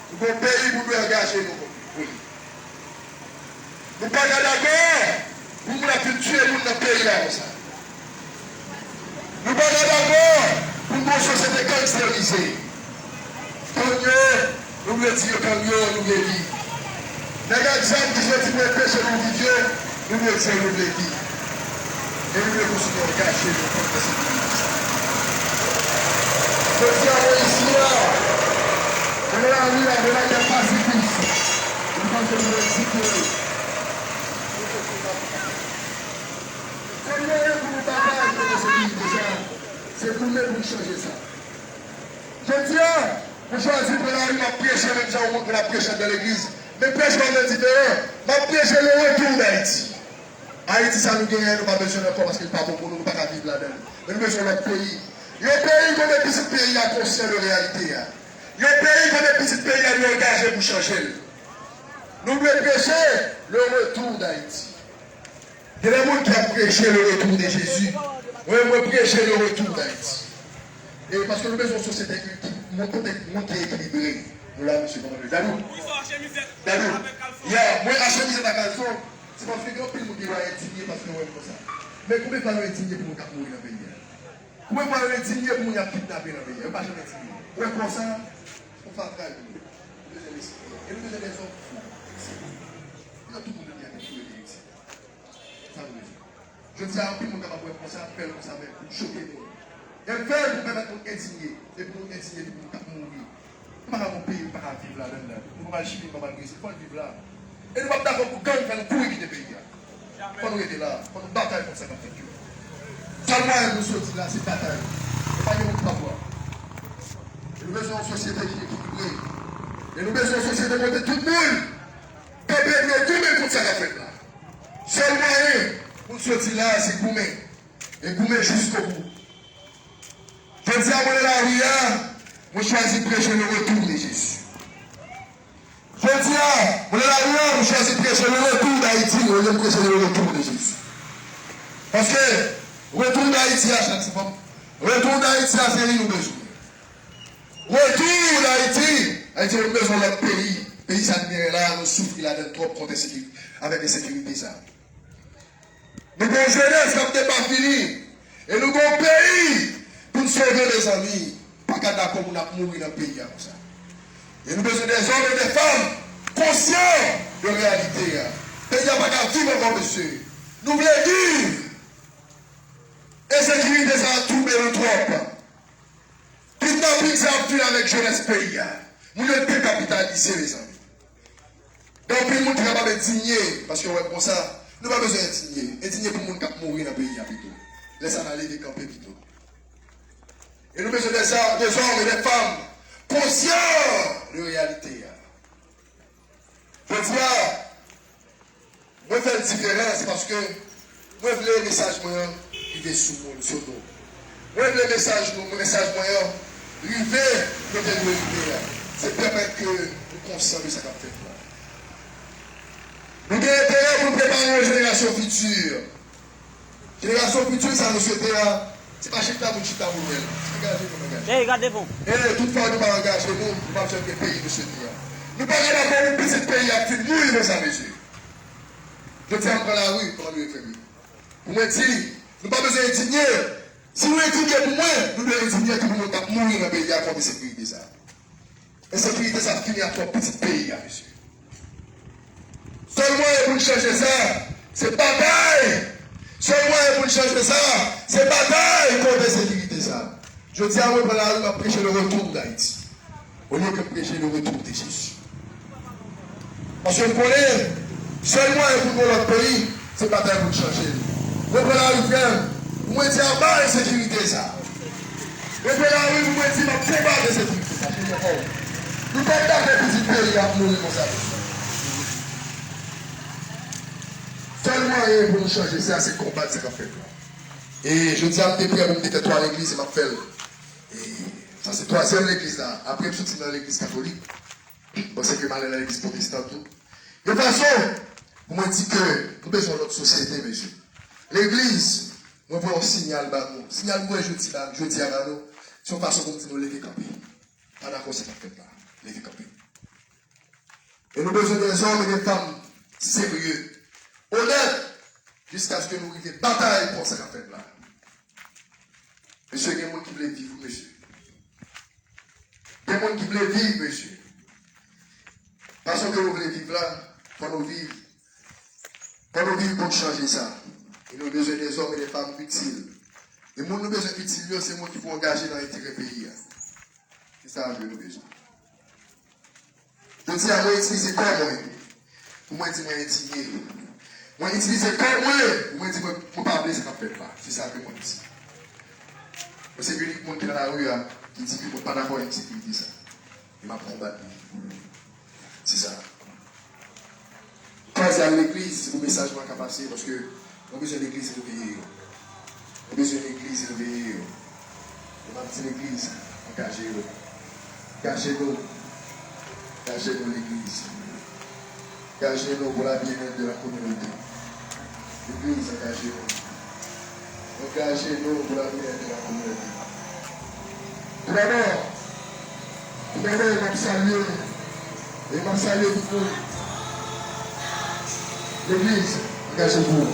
Nou gen yon peyi pou nou angaje nou pou li. Nou pa ka dakò pou moun ap vin tiye moun nan peyi a konsa. Nou pa ka dakò pou nou yon sosyete gangsterize. Gang yo, nou vle tiye gang yo, nou vle viv. Nèg ak zam ki soti pou enpeche nou viv yo, nou vle tiye, nou vle viv. E nou vle kontinye angaje nou kont ensekirite sa. Jodi a, mwen isi a, mwen nan lari a, mwen nan kèk pasifis. Mwen panse nou ekzite. Premye pou nou batay kont ensekirite sa, se goumen pou n chanje sa. Jodi a, mwen chwazi pran lari, m ap preche menm jan yon moun konn ap preche anndan legliz. Men prèch pa mwen diferan. M ap preche le retour d'Haïti. Ayiti sa nou genyen, nou pa bezwen l ankò paske l pa bon pou nou, nou pa ka viv ladan l. Men nou bezwen yon lòt peyi. Yon peyi kote pitit peyi a konsyan de reyalite a. Yon peyi kote pitit peyi a dwe angaje pou chanje l. Nou dwe preche le retour d'Haïti. Gen de moun ki ap preche le retour de Jésus. Mwen, mwen preche le retour d'Haïti. E paske nou bezwen yon sosyete ki, ki, yon kote moun ki ekilibre. Nou la, mesye, kòman nou ye? Dadou. Dadou. Ya, mwen achte mizè nan kalson. Se paske gen anpil moun ki va endinye paske yo wè m konsa. Men konbyen fwa yo endinye pou moun k ap mouri nan peyi a? Konbyen fwa yo endinye pou moun y ap kidnape nan peyi a? Yo pa janm endinye. Ou wè konsa, se yon fatray pou nou. Nou bezwen lespri. E nou bezwen de zòm fou, eksele. Se nan tout moun ki ap eksplote isit. Sa nou bezwen. Jodi a, anpil moun kapab wè konsa, fè l konsa, men pou choke moun. E fè l pou pèmèt moun endinye. E pou moun endinye, epi pou moun k ap mouri. Nou pa ka gon peyi, nou pa ka viv ladan l la. Nou pa pral Chili, nou pa pral Brezil, fò n viv la. E nou p ap dakò pou gang fè nou kouri kite peyi a. Fò nou rete la, fò nou batay kont sa k ap fèt yo. Sèl mwayen pou nou soti la, se batay. E pa gen moun k p ap wè. E nou bezwen yon sosyete ki ekilibre. E nou bezwen yon sosyete kote tout moun kanpe dwèt goumen kont sa k ap fèt la. Sèl mwayen pou n soti la a, se goumen. E goumen jiskobou. Jodi a, mwen nan lari a, mwen chwazi preche le retour de Jésus. Jodi a, mwen nan lari a, mwen chwazi preche le retour d'Haïti, olye m preche le retour de Jésus. Paske, retour d'Haïti a, chak se fanm, retour d'Haïti a, se li nou bezwen. Retour d'Haïti, Ayiti, nou bezwen lòt peyi. Peyi sa n genyen la, nou soufri ladan l twòp kont ensekirite, avèk ensekirite sa. Nou gen yon jenès k ap depafini. E nou gen yon peyi pou n sove, mezanmi. Pa ka dakò moun ap mouri nan peyi a konsa. E nou bezwen de zòm e de fanm konsyan de reyalite a. Peyi a pa ka viv ankò, mesye. Nou vle viv. Ensekirite sa a twoube nou twòp. Kidnaping sa ap fini avèk jenès peyi a. Moun yo dekapitalize, mezanmi. Gen anpil moun ki kapab endinye, paske yo wè m konsa. Nou pa bezwen endinye. Endinye pou moun k ap mouri nan peyi a pito. Lè sa a n a leve kanpe pito. E nou bezwen de zòm, de zòm e de fanm konsyan de reyalite a. Jodi a, mwen fè l diferan, se paske mwen vle mesaj mwen an rive sou moun, sou nou. Mwen vle mesaj nou, mesaj mwen an rive kote l dwe rive a. Se pèmèt ke nou konsyan de sa k ap fèt la. Nou gen enterè pou n prepare yon jenerasyon fiti. Jenerasyon fiti sa nou swete a, se pa chita pou n chita pou n wè l. Angaje nou, angaje. Ey, gade fon. E tout fwa nou pa angaje nou, nou p ap janm gen peyi nou swete a. Nou pa gen dakò pou pitit peyi ap fin mouri konsa, mesye. Jodi a, m pran lari, kòman nou ye fè m ye? Pou mwen di, nou pa bezwen endinye. Si nou endinye pou mwen, nou dwe endinye tou pou moun k ap mouri nan peyi a kont ensekirite sa. Ensekirite sa ap fini ak twòp pitit peyi a, mesye. Sèl mwayen pou n chanje sa, se batay. Sèl mwayen pou n chanje sa, se batay kont ensekirite sa. Jodi a, mwen pran lari, m ap preche le retour d'Haïti. Olye ke m preche le retour de Jésus. Paske m konnen, sèl mwayen pou n gen yon lòt peyi, se batay pou n chanje l. Mwen pran lari, frè m, pou mwen di aba ensekirite sa. Mwen pran lari pou mwen di m ap konbat ensekirite sa. Cheri ankò. Nou pa dakò pitit peyi ap mouri konsa. Sèl mwayen pou nou chanje sa, se konbat sa k ap fèt la. E jodi a, m te prè pou m te fè twa legliz, e m ap fè l. E sa se twazyèm legliz la. Apre m soti nan legliz katolik, m panse ke m ale nan legliz pwotestan tou. Yon fason pou mwen di ke nou bezwen yon lòt sosyete, mesye. Legliz, mwen voye yon siyal ba nou. Siyal mwen voye jodi la, jodi a ba nou, se yon fason pou m di nou leve kanpe. Pa dakò sa k ap fèt la. Leve kanpe. E nou bezwen de zòm e de fanm serye, onèt, jiskaske nou rive batay kont sa k ap fèt la. Mesye, gen moun ki vle viv, wi, mesye. Gen moun ki vle viv, mesye. Fason ke nou vle viv la, fò nou viv. Fò nou viv pou n chanje sa. E nou bezwen de zòm e de fanm itil. E moun nou bezwen itil yo, se moun ki pou angaje nan enterè peyi a. Se sa ke nou bezwen. Jodi a, mwen itilize kò mwen pou mwen di mwen endinye. Mwen itilize kò mwen pou mwen di mwen, mwen pa vle sa k ap fèt la. Se sa ke mwen di. Mwen se inik moun ki nan lari a ki di ke mwen pa dakò ak ensekirite sa. E m ap konbat li. Se sa. Kwaze al legliz, se pou mesaj mwen ka pase, paske nou bezwen legliz reveye yo. Nou bezwen legliz reveye yo. E m ap di legliz, angaje yo. Angaje nou. Angaje nou legliz. Angaje nou pour la bien-être de la communauté. Legliz, angaje nou. Angaje nou pour la bien-être de la communauté. Toudabò, toudabò, m ap salye, e m ap salye tout moun. Legliz, angaje pou ou.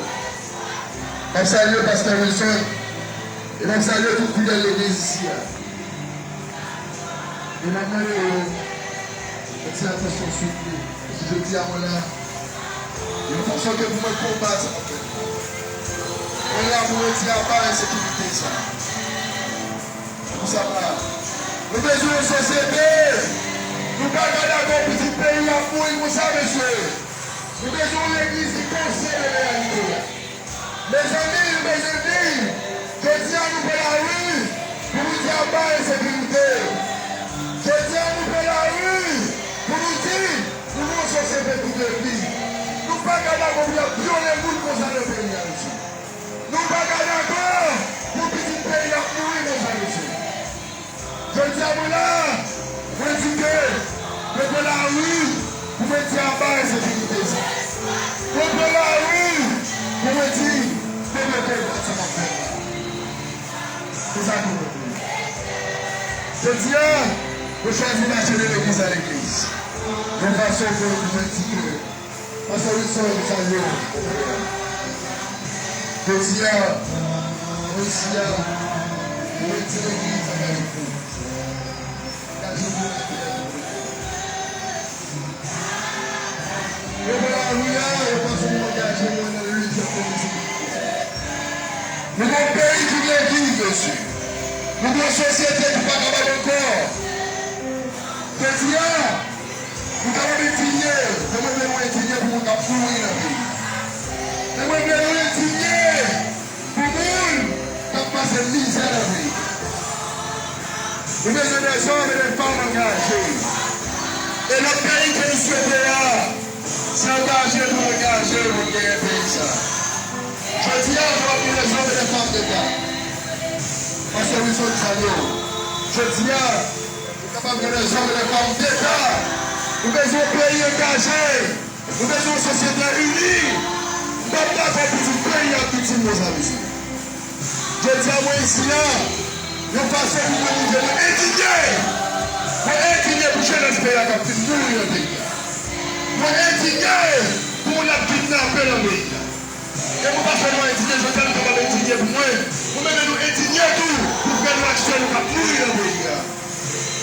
M ap salye Pastè Wilson, e m ap salye tout fidèl legliz isi a. E m ap mande yo, fè ti atansyon souple. Jodi a mwen la, yon fason ke pou mwen konbat sa k ap fèt. Mwen la pou mwen di aba ensekirite sa. Pou sa pa. Nou bezwen yon sosyete. Nou pa ka dakò pitit peyi ap mouri konsa, mesye. Nou bezwen yon legliz ki konsyan de reyalite a. Mezanmi, mezanmi, jodi a nou pran lari pou nou di aba ensekirite. Jodi a nou pran lari pou nou di nou nan yon sosyete ki depi. Nou pa ka dakò pou y ap vyole moun konsa nan peyi Ayiti. Nou pa ka dakò pou pitit peyi ap mouri konsa, mesye. Jodi a mwen la, mwen di ke mwen pran lari pou mwen di aba ensekirite sa. Mwen pran lari pou mwen di mwen pran lari sa k ap fèt la. Se sa ke mwen vle. Jodi a, mwen chwazi mache de legliz an legliz. Yon fason pou mwen di ke Pastè Wilson, m salye w. Jodi a, mwen isi a, mwen di legliz angaje pou. Angaje pou. Yo pran lari a, yo panse nou angaje nou nan lite politik. Nou gon peyi ki vle viv, mesye. Nou gon sosyete ki pa kapab ankò. Jodi a, nou kapab endinye, men mwen vle nou endinye pou moun k ap mouri nan peyi. Men mwen vle nou endinye pou moun k ap pase mizè nan peyi. Nou bezwen dèzòm e de fanm angaje. E lòt peyi ke nou swete a, se angaje pou angaje pou n genyen peyi sa. Jodi a, nou ap gen dèzòm e de fanm deta. Pastè Wilson, m salye w. Jodi a, nou kapab gen dèzòm e de fanm deta. Nou bezwen yon peyi angaje. Nou bezwen yon sosyete ini. M p ap dakò pitit peyi ap viktim konsa, mesye. Jodi a, mwen isi a, yon fason pou mwen montre mwen endinye. Mwen endinye pou jenès peyi a k ap fin mouri nan peyi a. Mwen endinye pou moun ap kidnape nan peyi a. E mwen pa sèlman endinye, jodi a nou kapab endinye pou mwen. Mwen menm nou endinye tou pou frè nou ak sè nou k ap mouri nan peyi a.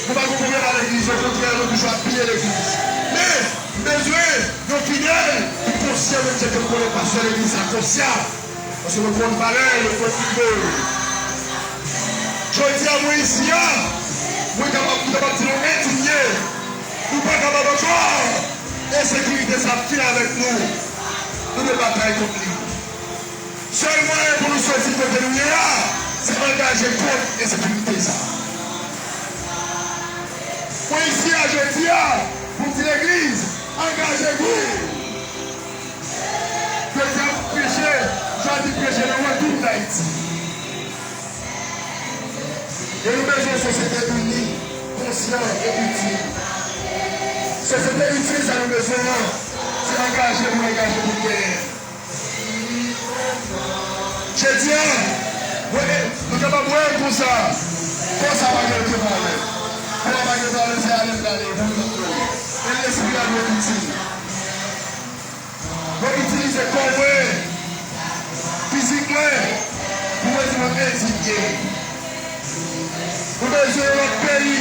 Nou pa gen pwoblèm a legliz, okontrè, nou toujou apiye legliz. Men, m bezwen yon fidèl ki konsyan, menm jan ke m konnen pastè legliz la konsyan. Paske mwen konn valè yo, mwen konn nivo yo. Jodi a, mwen isi a, mwen kapab, mwen kapab di nou endinye. Nou pa kapab ankò. Ensekirite sa ap fin avèk nou. Nou dwe batay kont li. Sèl mwayen pou nou soti kote nou ye a, se angaje kont ensekirite sa. Mwen isi a jodi a pou m di legliz, angaje nou. Jodi a m ap preche, jodi m preche le retour d'Haïti. E nou bezwen yon sosyete ini, konsyan e itil. Sosyete itil sa nou bezwen an, se angaje pou angaje pou genyen. Jodi a, mwen, nou kapab wè l konsa. Kò sa pa gen okenn valè. Kò a pa gen valè, se ale l ale, pou nou konprann. Men lespri a dwe itil. Mwen itilize kò mwen, fizik mwen, pou mwen di mwen endinye. Nou bezwen yon lòt peyi.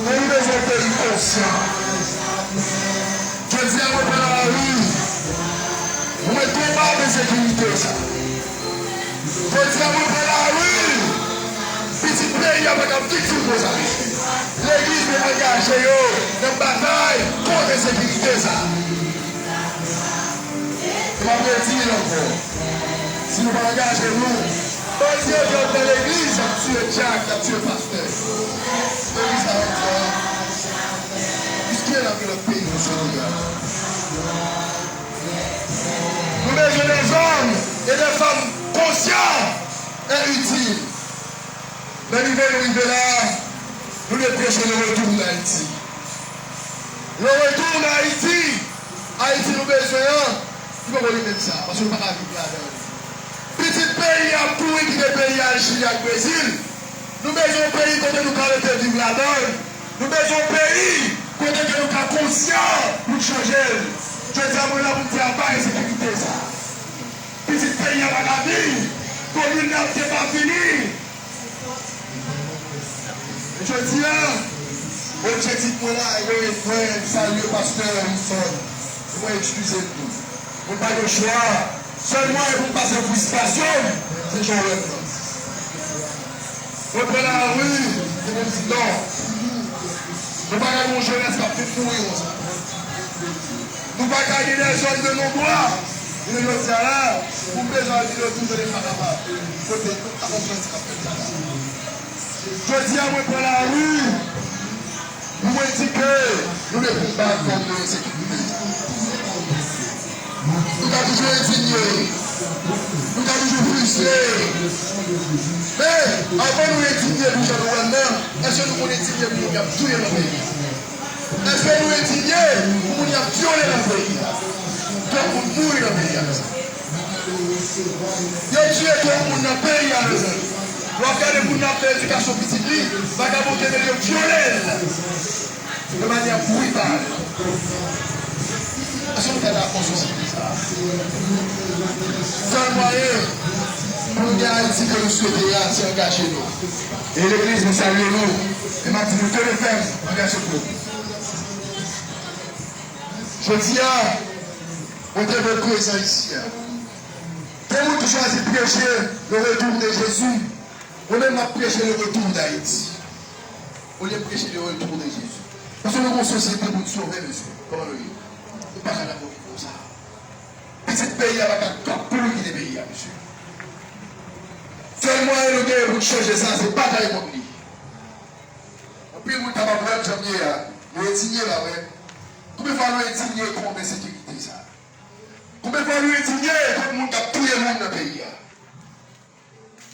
Men nou bezwen yon peyi konsyan. Jodi a, mwen pran lari pou mwen konbat ensekirite sa. Jodi a, mwen pran lari. Pitit Peyi a pa ka viktim konsa, mesye. Legliz dwe angaje yo nan batay kont ensekirite sa. E m ap redi l ankò, si nou pa angaje nou, bandi yo ki antre nan legliz, y ap tiye dyak, y ap tiye pastè. Legliz la, jodi a, piske l ap gen lòt peyi pou sove a. Nou bezwen dè zòm e dè fanm konsyan e itil. Nan nivo nou rive la, nou dwe preche le retour d'Haïti. Le retour d'Haïti, Ayiti nou bezwen an, li poko li menm sa, paske nou pa ka viv ladan l. Pitit peyi a ap kouri kite peyi a al Chili ak Brezil. Nou bezwen yon peyi kote nou ka rete viv ladan l. Nou bezwen yon peyi kote ke nou ka konsyan pou n chanje l. Jodi a, mwen la pou m di aba ensekirite sa. Pitit peyi a pa ka viv. Komin n ap te pa fini. Jodi a, objektif mwen la, e mwen, mwen salye pastè Wilson. E mwen eskize m tou. Mwen pa gen chwa. Sèl mwayen pou m pase fristrasyon m, se jan w wè m nan. Mwen pran lari, e mwen di non. Nou pa ka gen yon jenès k ap vin mouri konsa. Nou pa ka gen dè zòn de non dwa. Jounen jodi a la, pou m bezwen al di yo tou, tande m pa kapab. Kote, nou pa konprann sa k ap fèt la. Jodi a, mwen pran lari pou mwen di ke nou dwe konbat kont ensekirite. Nou ka toujou endinye, nou ka toujou fristre. Men, anvan nou endinye pou jan nou wè l nan, èske nou konn endinye pou moun y ap touye nan peyi a? Èske nou endinye pou moun y ap vyole nan peyi a? Twòp moun mouri nan peyi a. Yo tiye twòp moun nan peyi a, mezanmi. Lè w ap gade moun nan ap fè edikasyon pitit li, vagabon kenbe l, yo vyole l de manyè brital. Èske nou ka dakò sou sijè sa a? Sèl mwayen pou nou gen Ayiti ke nou swete a, se angaje nou. E legliz, mwen salye nou. E m ap di nou, kenbe fèm, angaje nou. Jodi a, mwen te vle prezan isi a. Gen moun ki chwazi preche le retour de Jésus. Mwen menm, m ap preche le retour d'Haïti. Olye m preche le retour de Jésus. Paske nou gen yon sosyete pou n sove, mesye. Kòman nou ye? Nou pa ka dakò viv konsa. Pitit peyi a pa ka twòp pou nou kite peyi a, mesye. Sèl mwayen nou genyen pou n chanje sa, se batay kont li. Anpil moun kapab wè m jan m ye a. Nou endinye, pa vre? Konbyen fwa nou endinye kont ensekirite sa? Konbyen fwa nou endinye kont moun k ap touye moun nan peyi a?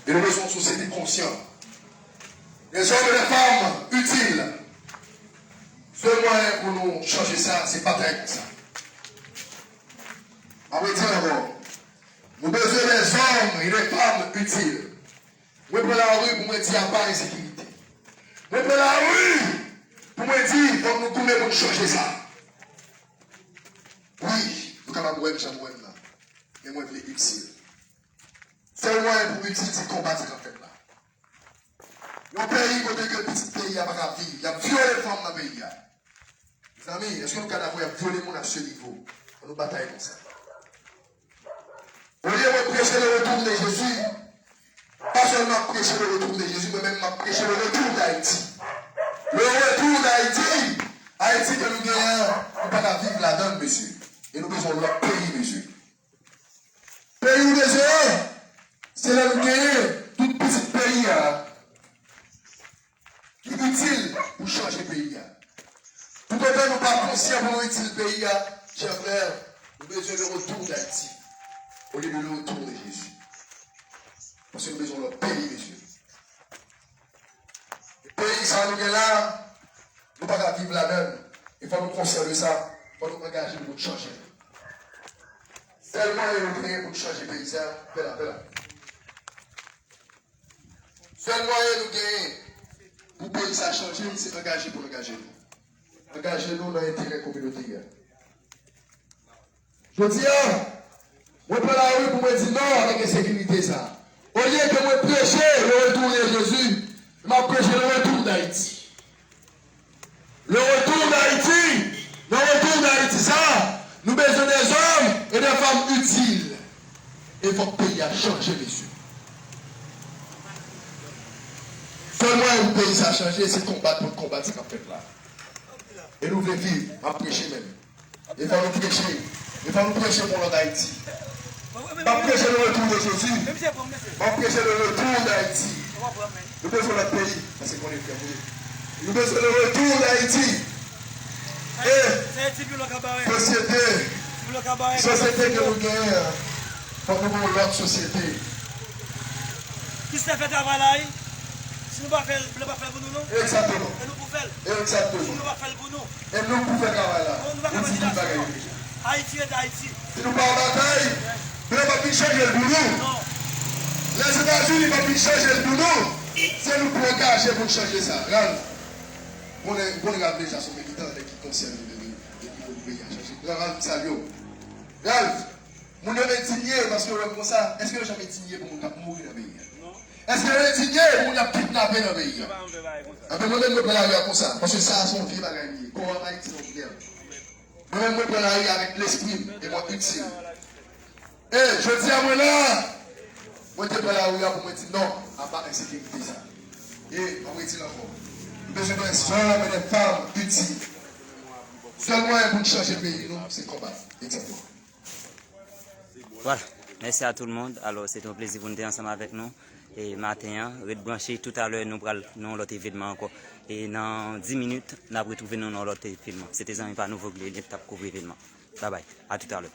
E nou bezwen yon sosyete konsyan. Dè zòm e dè fanm itil. Sèl mwayen pou nou chanje sa, se batay konsa. M ap redi ankò. Nou bezwen dè zòm e dè fanm itil. Mwen pran lari pou mwen di aba ensekirite. Mwen pran lari pou mwen di fòk nou goumen pou n chanje sa. Wi, nou kapab wè m jan m wè m nan. Men mwen vle itil. Sèl mwayen pou itil, se konbat sa k ap fèt la. Yon peyi kote ke pitit peyi a pa ka viv, y ap vyole fanm nan peyi a. Mezanmi, èske nou ka dakò y ap vyole moun a se nivo? Ann nou batay konsa. Olye mwen preche le retour de Jésus, pa sèlman preche le retour de Jésus, mwen menm m ap preche le retour d'Haïti. Le retour d'Haïti, Ayiti ke nou genyen an, nou pa ka viv ladan l, mesye. E nou bezwen yon lòt peyi, mesye. Peyi ou bezwen an, se lè nou genyen tout pitit peyi a. Li itil pou chanje peyi a. Toutotan nou pa konsyan pou nou itil peyi a, chè frè, nou bezwen le retour d'Haïti olye de le retour de Jésus. Paske nou bezwen lòt peyi, mesye. E peyi sa nou gen la, nou pa ka viv ladan l. E fò nou konsyan de sa, fò nou angaje nou pou n chanje l. Sèl mwayen nou genyen pou n chanje peyi sa, fè l, fè l. Sèl mwayen nou genyen pou peyi sa chanje, se angaje pou n angaje nou. Angaje nou nan enterè kominote a. Jodi a, mwen pran lari pou mwen di non avèk ensekirite sa. Olye ke mwen preche le retour de Jésus, m ap preche le retour d'Haïti. Le retour d'Haïti, nan retour d'Haïti sa, nou bezwen dè zòm e dè fanm itil. E fòk peyi a chanje, mesye. Sèl mwayen Peyi sa chanje, se konbat pou n konbat sa k ap fèt la. E nou vle viv, m ap preche menm. E fò nou preche. E fò nou preche pou lòt Ayiti. M ap preche le retour de Jésus. M ap preche le retour d'Haïti. Nou bezwen lòt peyi, paske konnen frè nou ye. Nou bezwen le retour d'Haïti. E sosyete, sosyete ke nou genyen an, fòk nou gen yon lòt sosyete. Ki se fè travay la, wi. Si nou pa fè l, blan pa fè l pou nou, non. Egzakteman. E nou pou fè l. Egzakteman. Si nou pa fè l pou nou. E nou pou fè travay la. Nou di tout bagay yo deja. Ayiti ret Ayiti. Si nou pa batay, blan p ap vin chanje l pou nou. Non. Lèzetazini p ap vin chanje l pou nou. Se nou pou angaje pou n chanje sa. Ralph, konnen, konnen Ralph deja se yon militan, nèg ki konsyan li, li, li, li pou peyi a chanje. Ralph, m salye w. Ralph, moun yo endinye paske yo wè m konsa. Èske yo janm endinye pou moun k ap mouri nan peyi a? Èske yo endinye pou moun y ap kidnape nan peyi a? Anben, mwen menm, mwen pran lari a konsa, paske sa a se yon vye bagay li ye. Kò a Ayiti se yon vye. Mwen menm, mwen pran lari a avèk lespri m e mwen itil. E jodi a, mwen la, mwen te pran lari a pou mwen di non, apa ensekirite sa. E mwen redi l ankò. Nou bezwen de zanm e de fanm itil. Sèl mwayen pou n chanje peyi nou, se konbat. Egzakteman. Voilà. Mèsi a tout le monde. Alò, se te yon plezi pou n te ansanm avèk nou e maten an. Ret branche, toutalè nou pral nan yon lòt evènman ankò. E nan dis minit, n ap retwouve nou nan yon lòt evènman. Se te zanmi pa nou, Voglelien, k t ap kouvri evènman. Babay, a toutalè.